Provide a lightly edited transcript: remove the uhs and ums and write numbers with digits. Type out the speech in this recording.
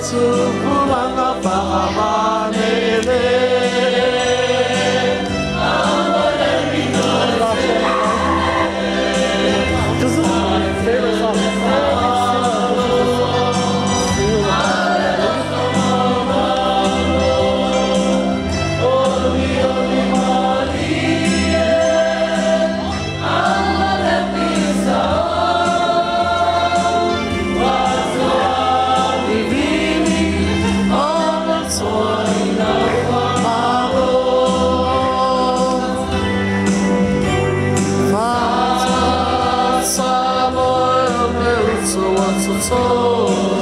Tupulaga fa'amanele. This is my favorite song. Every single this just feel the So.